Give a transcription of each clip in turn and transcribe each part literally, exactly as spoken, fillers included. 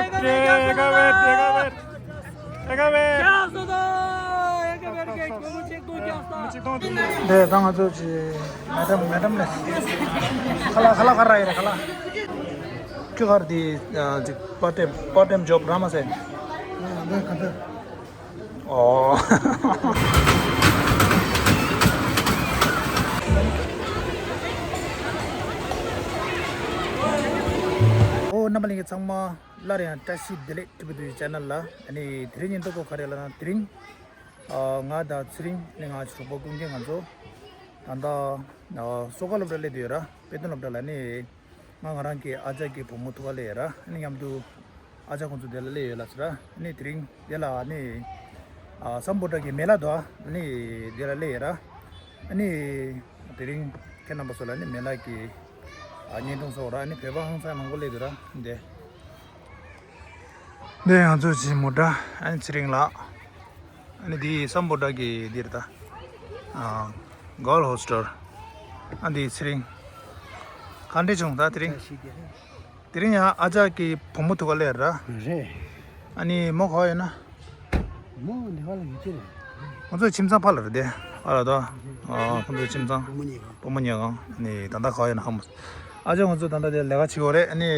Take a wait, take a wait, take a wait. क्या सोचो? एक बेर के को मुझे तो क्या था? मुझे तो दे दांगा जो जी मैडम मैडम ने खला खला कर रहा है खला क्यों कर the part time part time job Rama से? हाँ, मैं खतर। ཨོ། ཨོ་རྣམ་པ་ལྷན་རྒྱས་ཚང་མ་སླར་ཡང་བཀྲ་ཤིས་བདེ་ལེགས། ཊི་བི་ཊུ་ཆེ་ནལ་ལ་ཨ་ནི་དེ་རིང་ཉིན་ཐོ་གོ་ག་རེ་ལ་ན་དེ་རིང་ཨ་ང་དང་ཚེ་རིང་ནི་ང་གྲོགས་པོ་ཀུན་མཁྱེན་ང་ཚོ་ད་ལྟ་ཨ་སོ་ཁ་སློབ་གྲྭ་སླེབས་བསྡད་ཡོད་ར། དཔེ་སྟོན་སློབ་གྲྭ་ལ་ནི། ང་ང་རང་གི་ཨ་ཅག་གི་བུ་མོ་ཐུག་ག་སླེབས་ཡོད་ར། ཨ་ནི་མཉམ་དུ་ཨ་ཅག་ཁོང་ཚོ་དེ་ལ་སླེབས་ཡོད་ལབ་ཟེར་ར། ཨ་ནི་དེ་རིང་དེ་ལ་ཨ་ནི་ཨ་སམ་བྷོ་ཊ་གི་མེ་ལ་དུ་ཨ་ནི་དེ་ལ་སླེབས་ཡོད་ར། ཨ་ནི་དེ་རིང་ཁྱེད་རྣམ་པ་ཚོ་ལ་ཨ་ནི་མེ་ལ་གི་ཨ་བརྙན་ཐུང་བཟོ་ར། ཨ་ནི་བོད་པ་ཧང་སང་མང་པོ་སླེབས་འདུག་ར། འདི་འདི་ང་ཚོ་གི་མོ་ཊ་ཨ་ནི་ཚེ་རིང་ལགས། ཨ་ནི་འདི་སམ་བྷོ་ཊ་གི་འདི་རེད་ད། ཨ་གརལ་ཧོ་སི་ཊལ། ཨ་འདི་ཚེ་རིང་། ག་འདྲ་བྱུང་ད་དེ་རིང་། དེ་རིང་ཡང་ཨ་ཅག་གི་བུ་མོ་ཐུག་ག་སླེབས་ར། རེད། ཨ་ནི་མོ་ག་པར་ཡོད་ན། མོ་འདི་ག་ལ་ཡོད་ཀྱི་རེད། ཁོང་ཚོ་ཁྱིམ་ཚང་ཕ་ལ་རེད་དེ། ཨ་ལ་ད། ཨ་ཁོང་ཚོ་ཁྱིམ་ཚང་། བུ་མོ་ཉལ་ཁང་། བུ་མོ་ཉལ་ཁང་། ཨ་ནི་ད་ལྟ་ག་པར་ཡོད་ན་ཧ་མ། ཨ་ཅག་ཁོང་ཚོ་ད་ལྟ་དེ་ལས་ཀ་བྱེད་ཀྱི་ཡོད་རེད། ཨ་ནི།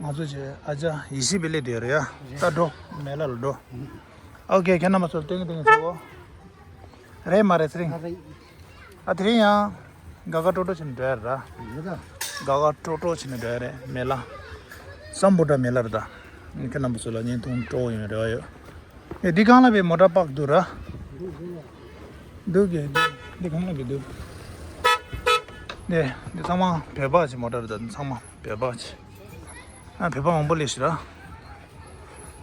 ང་ཚོ་ཆེ་ཨ་ཅག་ཡེ་ཤེས་པའི་སླེབས་བསྡད་ཡོད་རེད་ཡ། ད་འགྲོ། མེ་ལ་ལ་འགྲོ། ཨོ་ཁེ། ཁྱེད་རྣམ་པ་ཚོར་སྟོན་གི་སྟོན་གི་ཟེར་གོ། རེད་མ་རེད་ཚེ་རིང་། ཨ་དེ་རིང་ཡང་དགའ་དགའ་སྤྲོ་སྤྲོ་བྱས་ནས་འགྲོ་ཡ་རེད་ར། དགའ་དགའ་སྤྲོ་སྤྲོ་བྱས་ནས་འགྲོ་ཡ་རེད་མེ་ལ། སམ་བྷོ་ཊ་མེ་ལ་རེད་ད། ཁྱེད་རྣམ་པ་ཚོ་ལ་བརྙན་ཐུང་སྤྲོ་བོ་ཡོང་རེ་བ་ཡོད། ཨེ་འདི་སྒང་ལ་བའི་མོ་ཊ་པག་འདུག་ར། འདུག་གི་འདི་སྒང་ལ་བའི་འདུག་འདི་འདི་ཚང་མ་བོད་པ་ཆེ་མོ་ཊ་རེད་ད། འདི་ཚང་མ་བོད་པ་ཆེ། ཨ་བོད་པ་མང་པོ་སླེབས་ཤག་ར།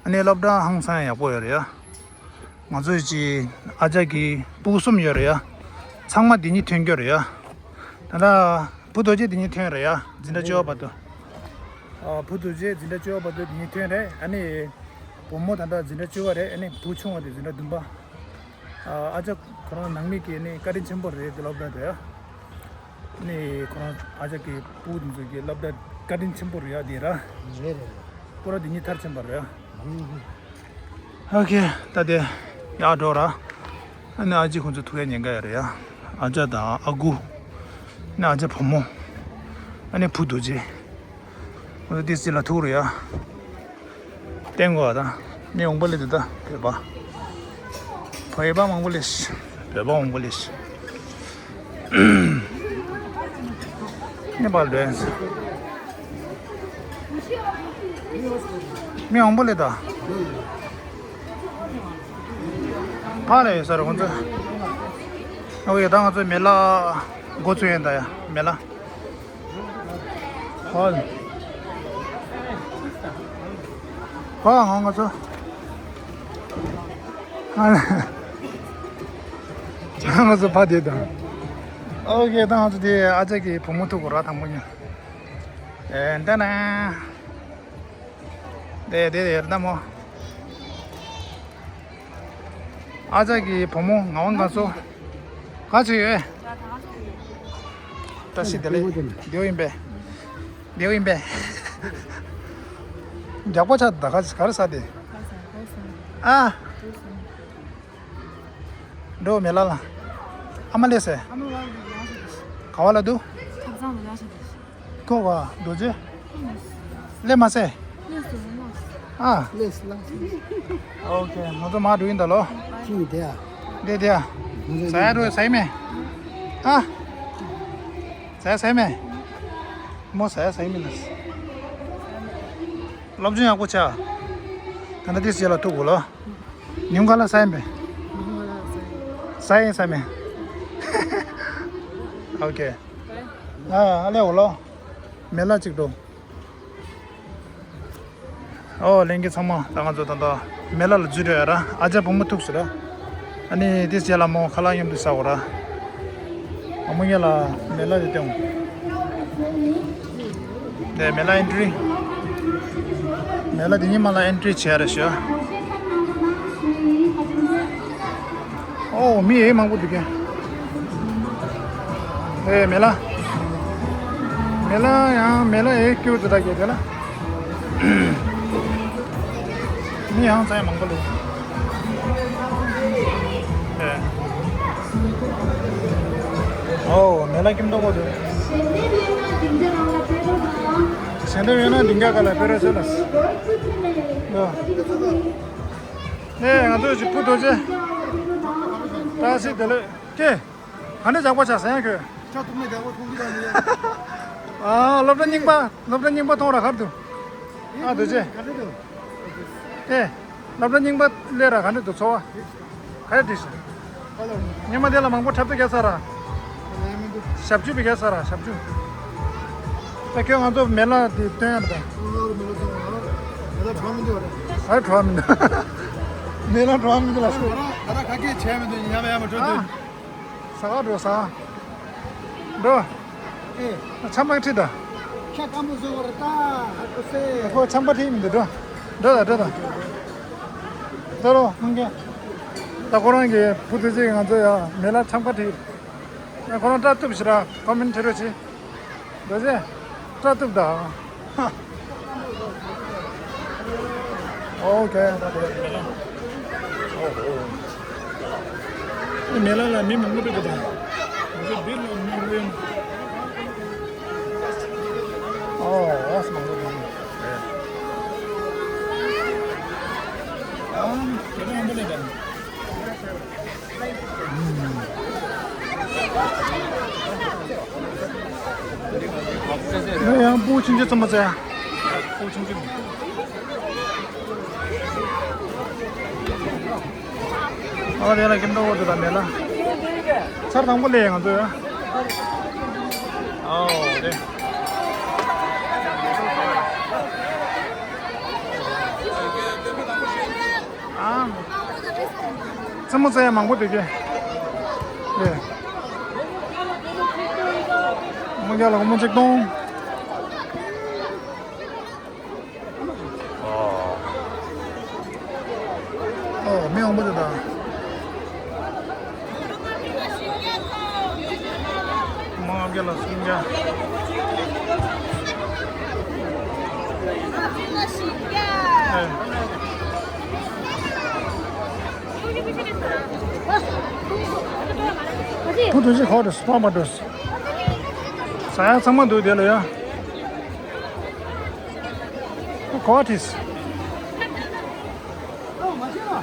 ཨ་ནི་སློབ་གྲྭ་ཧང་སང་ཡག་པོ་ཡོད་རེད་ཡ། ང་ཚོའི་ཅི་ཨ་ཅག་གི་སྤུ་གུ་གསུམ་ཡོད་རེད་ཡ། ཚང་མ་འདི་ཉིད་ཐོན་རྒྱུ་རེད་ཡ། ད་ལྟ་བུ་རྡོ་རྗེ་འདི་ཉིད་ཐོན་རེད་ཡ། འཛིན་གྲྭ་བཅུ་པ་བར་དུ། ཨ་བུ་རྡོ་རྗེ་འཛིན་གྲྭ་བཅུ་པ་བར་དུ་འདི་ཉིད་ཐོན་རེད། ཨ་ནི་བུ་མོ་ད་ལྟ་འཛིན་གྲྭ་བཅུ་པ་རེད། ཨ་ནི་བུ་ཆུང་བ་དེ་འཛིན་གྲྭ་བདུན་པ། ཨ་ཅག་ཁོ་རང་ནང་མི་གི་ནི་བཀའ་དྲིན་ཆེན་པོ་རེད་དེ་སློབ་གྲྭ་དེ། ནི་ཁོ་རང་ཨ་ཅག་གི་སྤུ་གུ་དེ་ཚོ་གི་སློབ་གྲྭ་བཀའ་དྲིན་ཆེན་པོ་རེད་ཡ་དེ་ར། རེད་རེད་རེད། སྐོར་ར་དེ་ཉིད་མཐར་ཕྱིན་པ་རེད་ཡ། ཨོ་ཁེ། ད་དེ་ཡག་འགྲོ་ར། ཨ་ནི་ཨ་ཅེ་ཁོང་ཚོ་ཐུག་ཡ་ཉེན་ཁ་ཡོད་རེད་ཡ། ཨ་ཅག་དང་ཨ་ཁུ། ཨ་ནི་ཨ་ཅག་བུ་མོ། ཨ་ནི་བུ་རྡོ་རྗེ། ཁོང་ཚོ་ཏི་སི་ལ་ཐུག་རེད་ཡ། བསྟན་དགོས་པ་དང་མི་འོང་པ་ལས་དེ་ད་བོད་པ། བོད་པ་མང་པོ་ལས་བོད་པ་འོང་པ་ལས་ནེ་པཱལ་ཌན་སི། མི་འོང་པ་ལས་ད་ཕ་ལ་ཡོད་ས་རེད་ཁོང་ཚོ། ཨོ་ཡ་ད་ང་ཚོ་མེ་ལ་འགོ་ཚུགས་ཡིན་ད་ཡ་མེ་ལ། ཧོལ། ཧོ་ང་ང་ཚོ། ང་ཚོ་ཕ་དེ་དང་། ཨོ་ཁེ་ད་ང་ཚོ་དེ་ཨ་ཅག་གི་བུ་མོ་ཐུག་གོ་ར་དང་པོ་ཉིད། ཨེ་འདི་ན། དེ་དེ་དེ་ད་མོ། ཨ་ཅག་གི་བུ་མོ་ངག་དབང་དགའ་མཚོ། ག་ཚོད་ཡོད། བཀྲ་ཤིས་བདེ་ལེགས། བདེ་པོ་ཡིན་པས། བདེ་པོ་ཡིན་པས། རྒྱགས་པ་ཆགས་ད་ག་ག་རེ་ཟ་དེ། ཨ། འགྲོ་མེ་ལ་ལ། ཨ་མ་ལས་སེ། ག་བ་ལ་འདུག་ཁོ་ག་རྡོ་རྗེ། ལས་མ་ཟེ། ཨ། ཨོ་ཁེ། ང་ཚོ་མ་འགྲོ་ཡིན་ད་ལོ། ཅི་ཡིན་དེ་ཨ། དེ་དེ་ཨ། ཟ་ཡ་འགྲོ་ཟ་ཡི་མེད། ཨ། ཟ་ཡ་ཟ་ཡི་མེད། མོ་ཟ་ཡ་ཟ་ཡི་མེད་ལ། སློབ་སྦྱོང་ཡག་པོ་བྱ། ད་ལྟ་དེ་ཟེ་ལ་ཐུག་གོ་ལོ། ཉུང་ག་ལ་ས་ཡིན་པས། ས་ཡིན་ས་མེད། ཨོ་ཁེ། ཨ་ཨ་ལེ་འོ་ལོ། མེ་ལ་གཅིག་འགྲོ། ཨོ་ལྷན་རྒྱས་ཚང་མ་ད་ང་ཚོ་ད་ལྟ་མེ་ལ་ལ་འཛུལ་འགྲོ་ཡ་ར། ཨ་ཅག་བུ་མོ་ཐུག་སོང་ར། ཨ་ནི་དེ་རྗེས་ལ་མོ་ཁ་ལག་མཉམ་དུ་ཟ་འོ་ར། ཨ་མོ་ཉལ་ལ་མེ་ལ་དེ་སྟོན། དེ་མེ་ལ་ཨེན་ཊི་རི། མེ་ལ་དེ་ཉི་མ་ལ་ཨེན་ཊི་རི་བྱས་རེ་ཞུ། ཨོ་མི་ཨེ་མང་པོ་འདུག་གས། ཨེ་མེ་ལ། མེ་ལ་ཡང་མེ་ལ་ཨེ་སྐྱོ་དུ་ད་གས་དེ་ལ། ཡང་ཙམ་མང་པོ་ལས། ཨོ་མེ་ལ་ཁྱིམ་ཐོག་པོ་དེ། ཞལ་འདེབས་ཡོད་ན་འདི་འགའ་ག་ལ་དཔེ་རོགས་བྱེད་ལ། ཨེ་ང་ཚོ་ཅིག་བུ་རྡོ་རྗེ། བཀྲ་ཤིས་བདེ་ལེགས་ཀྱེ། ག་འདྲ་ཇག་པ་ཆགས་ཟེར་ཡང་ཁྱོད། ཆགས་ཐུབ་མེད་ཇག་པ་མཐོང་གི་ཡོད་ནི། ཨ་སློབ་གྲྭ་རྙིང་པ་སློབ་གྲྭ་རྙིང་པ་མཐོང་ར་གར་འདུག་ཨ་རྡོ་རྗེ། ག་འདྲ་འདུག་ཨེ། སློབ་གྲྭ་རྙིང་པ་སླེབས་ར་ག་འདྲ་འདུག་ཚོར་བ། ག་རེ་འགྲིག་སོང་། སྔོན་མ་དེ་ལ་མང་པོ་འཁྲབ་སྟོན་རྒྱག་ཚར་ར། ཞབས་ཞུ་བི་རྒྱག་ཚར་ར་ཞབས་ཞུ། ད་ཁྱོད་ང་ཚོ་མེ་ལ་དེ་སྟོན་ཡ་རེད་ད། ཨ་བྲོ་མི་འདུག་ཨ། མེ་ལ་བྲོ་མི་འདུག་ལ་སོ། ད་ར་ག་གེ་བྱས་མི་འདུག་ཉམས་ཡ་མ་འགྲོ་འདུག་ཟ་ག་འགྲོ་ཟ། འགྲོ། ཨེ། ཆམ་པ་ཁྲིད་ད། ཁྱེད་སྐམ་པོ་བཟོ་བར་ལྟ། ཧ་གོ་སེ། ཁོ་ཆམ་པ་ཁྲིད་མི་འདུག་འགྲོ། འགྲོ་ད་འགྲོ་ད། འགྲོ་རོ་མང་གེ། ད་ཁོ་རང་གི་བུ་དེ་ཚོས་ང་ཚོ་ཡ་མེ་ལ་ཆམ་པ་ཁྲིད། ཡ་ཁོ་རང་སྐྲ་གཏུབ་ཤི་ར་ཀོ་མེན་ཁྲིད་རོགས་བྱེད། འགྲོ་ཟེ། སྐྲ་གཏུབ་ད། ཨོ་ཁེ། ཨོ་ཧོ། མེ་ལ་ལ་མི་མང་པོ་འདུག་གི་ད། འདི་འདི་ལ་མི་དབེན། ཨོ་ཨོ་སི་མང་པོ་འདུག་ཨ་དེ་ལ་ཡང་འདི་ལ་ད། ཡང་ཡང་སྤུ་ཆུང་ཆུང་བཙུན་མ་ཚེ། སྤུ་ཆུང་ཆུང་། ཨ་དེ་ལ་ཁྱིམ་ཐོག་འོ་དེ་ལ་མེ་ལ། ཚར་དང་པོ་ལས་ང་ཚོ་ཡ། ཨོ་དེ། ཨ། རྩེད་མོ་རྩེ་ཡ་མང་པོ་འདུག་གས། ཨེ། མོ་རྒྱ་ལ་མོ་གཅིག་གཏོང་། ཨོ། ཨོ་མི་མང་པོ་འདུག་ད། མང་རྒྱ་ལ་སུམ་རྒྱ། ཨེ། བུ་དུ་ཞིག་ཧོ་དུ་སྤོང་མ་དུ། ཟ་ཡ་ཚང་མ་འདུག་དེ་ལ་ཡ། གོ་ཐིས།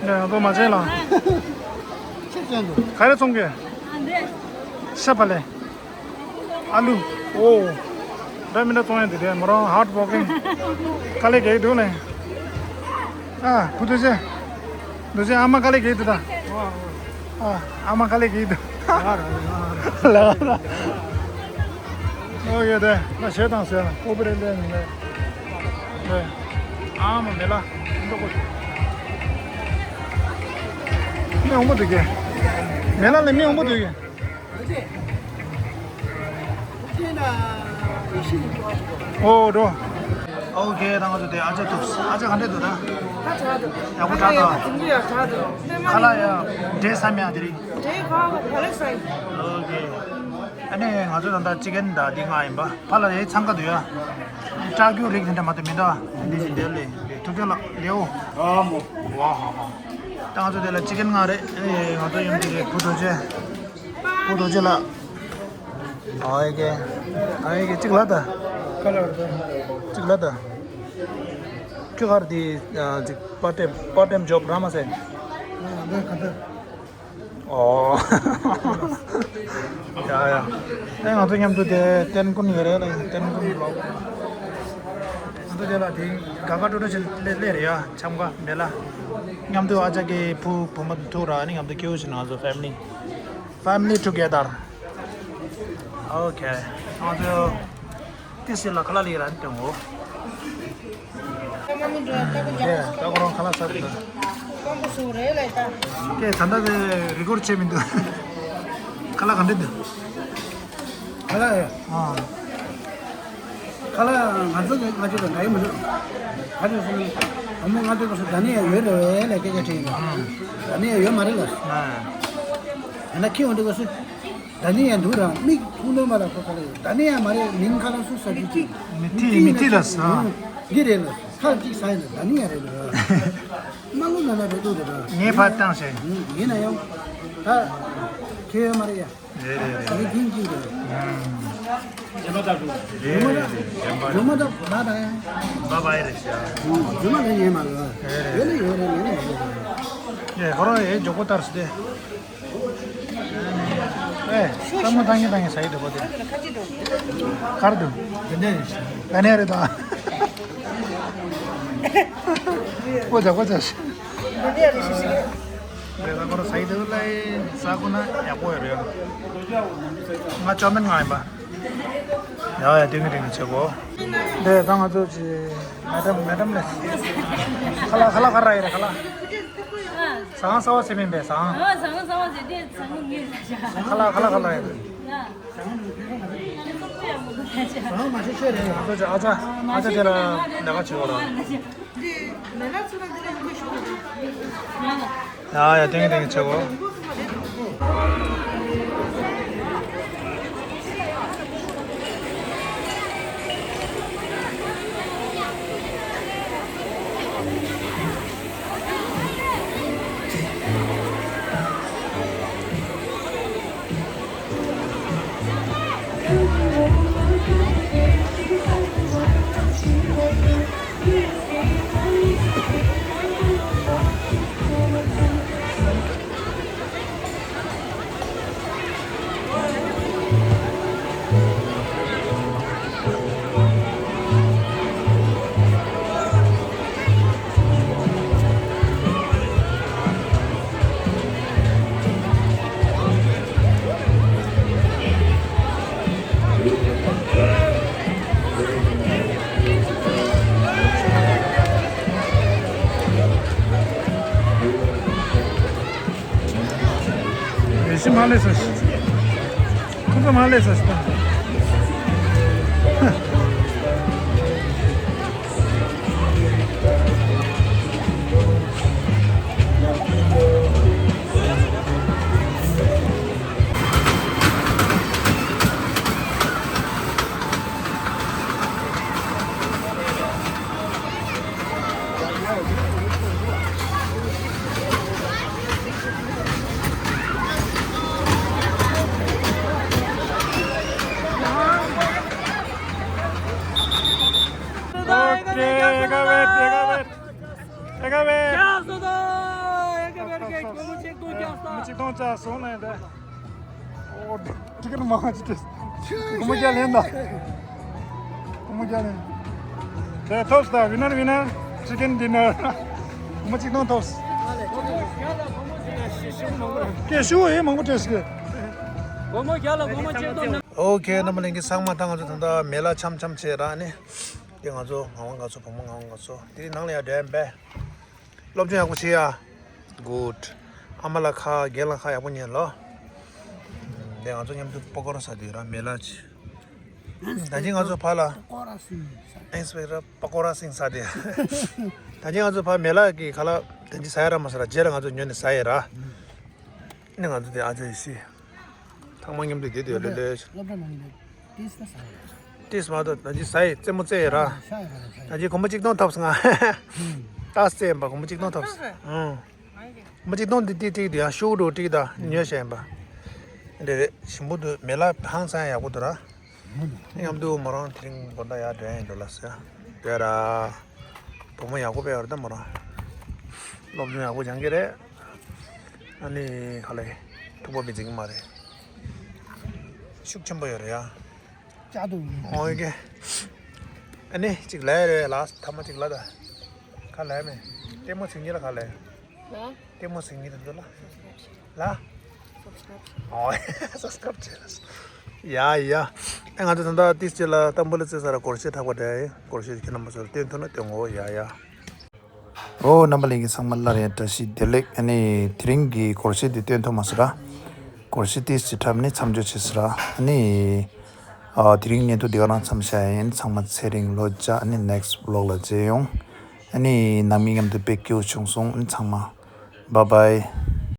ནས་ང་ཚོ་མ་བྱན་ལ། ག་རེ་ཚོང་གི། ཤ་བག་ལེབ། ཨ་ལུ། ཨོ། འདྲ་མི་འདྲ་བཙོང་ཡ་འདི་དེ་མོ་རང་ཧར་ཌི་ཝོར་ཀིང་། དཀའ་ལས་རྒྱག་གི་འདུག་ལེ། ཨ་བུ་དུ་ཆེ། དུ་ཆེ་ཨ་མ་དཀའ་ལས་རྒྱག་གི་འདུག་ད། ཨ་ཨ་མ་དཀའ་ལས་རྒྱག་གི་འདུག་ལ་ལ། ཨོ་ཡོད་དེ་ལ་ཞེ་དང་ཟེར་ལ་ཀོ་པི་རེ་ལེ་ནི་ལེ། ཨ་མ་མེ་ལ་འདུག་གོ། མི་འོང་པོ་འདུག་གི། མེ་ལ་ལ་མི་འོང་པོ་འདུག་གི། ཨོ་འགྲོ། ཨོ་ཁེ། ད་ང་ཚོ་དེ་ཨ་ཅག་ཐུག་ཨ་ཅག་ག་འདྲས་འདུག་ད། ད་དྲག་འདུག་ཡག་པོ་དྲག་འདུག་ད་ཡག་པོ་དྲག་འདུག་ཁ་ལག་ཡ་འདྲེས་ས་མེད་ཨ་དེ་རིང་། འདྲེས་ཁ་བ་ལེགས་ས་ཡིན། ཨོ་ཁེ། ཨ་ནི་ང་ཚོ་ད་ལྟ་ཅི་ཀན་ད་འདི་ང་ཡིན་པ་ཕ་ལ་ཡའི་འཚང་ཁ་འདུག་ཡ། སྐྲ་རྒྱུ་རིགས་དེ་འདྲ་མ་གཏོགས་མི་འདུག་ཨ། འདི་ཞིག་འདེབས་ལེ་ཐུག་ཀྱ་ལ་ལེའོ། ཨ་མོ། ཝ་ཧ་ཧ། ད་ང་ཚོ་དེ་ལ་ཅི་ཀན་ང་རེད། ཨེ་ང་ཚོ་ཡུམ་དེ་རེད་བུ་རྡོ་རྗེ། བུ་རྡོ་རྗེ་ལགས། ཨའི་གེ། ཨའི་གེ་གཅིག་ལ་ད། ཁ་ལར་ད། གཅིག་ལ་ད། ཁྱོད་གར་དེ་ཅིག་པར་ཊེམ་པར་ཊེམ་ཇོབ་རག་མ་ཟེར། ཨོ། ཡ་ཡ། ཨེ་ང་ཚོ་མཉམ་དུ་དེ་ཏན་ཀུན་ཡོད་རེད་ལ་ཏན་ཀུན་ལོག་ང་ཚོ་དེ་ལ་དེ་ག་ག་ཏོ་ཏོ་ཞིག་སླེབས་སླེབས་རེད་ཡ་འཆམ་ག་མེད་ལ། མཉམ་དུ་ཨ་ཅག་གི་བུ་བུ་མོ་ཐུག་ར་ནི་མཉམ་དུ་སྐྱེའུ་ཞིག་ང་ཚོ་ཕེ་མི་ལི། Family together. Okay. ང་ཚོ་ཏི་སི་ལ་ཁ་ལག་ལས་ར་ནི་དེ་ངོ་། ད་ཁོ་རང་ཁ་ལག་ཟ་གི་འདུག་ཀེ་ད་ལྟ་དེ་རི་ཀོར་ཌི་བྱས་མི་འདུག་ཁ་ལག་ག་འདྲ་འདུག་ཁ་ལག་ཡ། ཨ། ཁ་ལག་ང་ཚོ་གི་ང་ཚོ་དང་འདྲ་ཡི་མི་འདུག་ག་རེ་ཟེར་ན། བུ་མོ་ང་ཚོ་གི་སུ་ད་ནི་ཡང་ཡོད་རེད་བས་ལས་སྐད་ཆ་དྲིས་ཡིན་ལ། ད་ནི་ཡང་ཡོད་མ་རེད་ལ། ཡང་ན་ཁྱི་འོང་འདུག་ག་སུ། ད་ནི་ཡང་འདུག་ར་མིག་མཐོང་འདོད་མ་ལ་ཁོ་ཁ་ལ་ཡོད་ད་ནི་ཡང་མ་རེད། མིང་ཁ་ལ་སུ་ས་རྒྱུ་ཅི། མི་ཐི་མི་ཐི་ལ་ས། འདི་རེད་ལ། ཁ་ཅིག་ཟ་ཡིན་ན་ད་ནི་ཡ་རེད་ར། མ་ལོ་ན་ན་རེད་འདུག་རེད་ར། ངས་ཕར་བཏང་ཟེར། ཡིན་ན་ཡང་ད་ཁེ་ཡོད་མ་རེད་ཡ། རེད་རེད་རེད། ངས་ཐེངས་གཅིག་རེད། རྗེས་མ་ད་འགྲོ། རེད་རེད་རེད། རྗེས་མ་ད་རྗེས་མ་ད་བ་ད་ཡ། བ་བ་ཡ་རེད་ཤག་རྗེས་མ་ད་ཉན་མ་རེད། རེད་རེད། ཡོད་ནི་ཡོད་རེད། ཡོད་ནི་ཡོད་རེད། ཡེ་ཁོ་རང་ཡེ་མགྱོགས་པོ་ལྟར་སུ་དེ། ཨེ། ལྟད་མོ་ཐང་ཉེ་ཐང་ཉེ་ཟ་ཡི་འདུག་པ་དེ། གར་འདུག་དེ་ནས་རེད། དེ་ནས་རེད་ད། ཀོ་ཅག་ཀོ་ཅག་དེ་ནས་རེད་ཤི་ཤི། རེད་ད། ཁོ་རང་ཟ་ཡི་འདུག་ལ་ཡི་ཟ་ཁོ་ན་ཡག་པོ་ཡོད་རེད། ང་ཅོ་མིན་ང་ཡིན་པ། ཡ་ཡ། ཏིང་ཏིང་བྱེད་གོ། འདི་ད་ང་ཚོ་ཅི་མེ་ཌམ་མེ་ཌམ་ལས། ཁ་ལག་ཁ་ལག་ག་རེ་རེད་ཁ་ལག་ཟངས་ས་བ་ཟེར་མིན་པས་ཟངས། ཨ་ཟངས་ས་བ་ཟེར་དེ་ཟངས་ངོ་ངེས་ལ་བཞག་ཁ་ལག་ཁ་ལག་ཁ་ལག་ཡིན། ང་ཚོ་ཨ་ཅག་ཨ་ཅག་དེ་ལ་ལས་ཀ་བྱེད་གོ་ར། འདི་མེ་ལ་ཚུ་ན་འདི་ལ་ཡོང་གི་ཤོག་ཡ་ཡ། ཏིང་ཏིང་བྱེད་གོ། ཡེ་ཤི་མ་ལས་སོ་ཤི། ཁོང་ཚོ་མ་ལས་སོ་ཤི། ཨོ་ཁེ། ཨེ་ཀ་བེ། ཨེ་ཀ་བེ། ཨེ་ཀ་བེ། ཨེ་ཀ་བེ། སོ་སོ། སྒོར་མོ་གཅིག་སྟོང་བརྒྱབ་ས། སྒོར་མོ་གཅིག་སྟོང་བརྒྱབ་སོང་ནས་དེ། ཨོ། ཊི་ཀེ་ཊི་མང་ཆེ་སྟེ། སྒོར་མོ་བརྒྱ་ལེན་ད། སྒོར་མོ་བརྒྱ་ལེན། དེ་ཐོབ་ས་ད་ཝི་ནར་ཝི་ནར་ཅི་ཀེན་ཌི་ནར། སྒོར་མོ་གཅིག་སྟོང་ཐོབ་ས། སྒོར་མོ་བརྒྱ་ལ་སྒོར་མོ་གཅིག་སྟོང་ནང་། སྒོར་མོ་བརྒྱ་ལ་སྒོར་མོ་གཅིག་སྟོང་ནང་། ཨོ་ཁེ། རྣམ་པ་ལྷན་རྒྱས་ཚང་མ། ད་ང་ཚོ་ད་ལྟ་མེ་ལ་འཆམ་འཆམ་བྱས་ར་ནི། དེ་ང་ཚོ་ངག་དབང་དགའ་ཚོགས། བུ་མོ་ངག་དབང་དགའ་ཚོགས་དེ་ནང་ལ་ཡར་འགྲོ་ཡ་ཡིན་པས། སློབ་སྦྱོང་ཡག་པོ་བྱེད་ཡ། གུཌ། ཨ་མ་ལ་ཁ་རྒན་ལ་ཁ་ཡག་པོ་ཉན་ལོ། དེ་ང་ཚོ་མཉམ་དུ་པ་ཀོ་ར་ཟ་དུས་ར་མེ་ལ་ཆི། ད་ཅི་ང་ཚོ་ཕར་ལ། པ་ཀོ་ར་སིང་ཟ། ཨིན་སི་པེག་ཊར་པ་ཀོ་ར་སིང་ཟ་དེ། ད་ཅི་ང་ཚོ་ཕར་མེ་ལ་གི་ཁ་ལག་ད་ཅི་ཟ་ཡ་ར་མ་ཟ་ར་རྗེས་ལ་ང་ཚོ་ཉོས་ནས་ཟ་ཡ་ར། ནི་ང་ཚོ་དེ་ཨ་ཅག་ཡེ་ཤི། ཚང་མ་མཉམ་དུ་བསྡད་དུས་ལེ་ལེ། སློབ་གྲྭ་ནང་ནས་ཏིས་ད་ཟ་ཡ། ཏིས་མ་གཏོགས་ད་ཅི་ཟ་ཡི་རྩེད་མོ་རྩེ་ཡི་ར། ཤ་ཡི་ར་ཤ་ཡི། ད་ཅི་སྒོར་མོ་གཅིག་སྟོང་ཐོབ་སོང་ང་། ཏག་རྩེ་ཡིན་པ། སྒོར་མོ་གཅིག་སྟོང་ཐོབ་སོང་། ཨང་། སྒོར་མོ་གཅིག་སྟོང་འདི་ཏིག་ཏིག་འདི་ཡང་ཤུགས་འགྲོ་ཏིག་ད་ཉོས་བྱས་ཡིན་པ། རེད་རེད། ཞིམ་པོ་འདུག་མེ་ལ་ཧང་སང་ཡག་པོ་འདུག་ར། མཉམ་དུ་མོ་རང་དེ་རིང་དགོང་དག་ཡར་འགྲོ་ཡ་ཡིན་འགྲོ་ལ་ཟེར། དེ་ར། བུ་མོ་ཡག་པོ་དཔེ་ཡོད་རེད་ད་མོ་རང་། སློབ་སྦྱོང་ཡག་པོ་སྦྱང་གི་རེད། ཨ་ནི་ག་ལེ། ཐུག་པ་བི་འཛིན་གི་མ་རེད། ཤུགས་ཆེན་པོ་ཡོད་རེད་ཡ། ཅག་ཏུ། ཨོ་ཡེ་གེ། ཨ་ནི་གཅིག་ལས་རེད་ལ་ཐ་མ་གཅིག་ལ་ད། ག་ལས་མེད། ལྟད་མོ་ཟིན་གྱི་ལ་ག་ལས། ལ། ལྟད་མོ་ཟིན་གྱི་དེ་ཚོ་ལ། ལ། སབ་སི་ཀ་རབ་བྱེད། ཨོ། སབ་སི་ཀ་རབ་བྱེད། ཡ་ཡ། ཨེ་ང་ཚོ་ད་ལྟ་ཏིས་ཅི་ལ་ཏམ་བུ་ལ་རྩེ་ས་ར་སྒོར་གཞས་འཁྲབ་པ་འདྲ་ཡིན། སྒོར་གཞས་ཁྱེད་རྣམ་པ་ཚོར་སྟོན་ཐུབ་ན་སྟོན་གོ། ཡ་ཡ། ཨོ་རྣམ་པ་ལྷན་རྒྱས་ཚང་མ་སླར་ཡང་བཀྲ་ཤིས་བདེ་ལེགས། ཨ་ནི་དེ་རིང་གི་སྒོར་གཞས་འདི་སྟོན་ཐུབ་མ་སོང་ར། སྒོར་གཞས་ཏིས་ཅི་འཁྲབ་ནི་མཚམས་འཇོག་བྱས་སོང་ར། ཨ་ནི། ཨ་དེ་རིང་བརྙན་ཐུང་འདི་ག་རང་མཚམས་བཞག་ཡིན། ཚང་མ་ཚེ་རིང་ལོ་བརྒྱ། ཨ་ནི་ནེག་སི་ཊི་བི་ལོག་ལ་མཇལ་ཡོང་། ཨ་ནི་ནང་མི་མཉམ་དུ་དཔེ་སྐྱིད་པོ་བྱུང་སོང་། ཨ་ནི་ཚང་མ་བཱའི་བཱའི།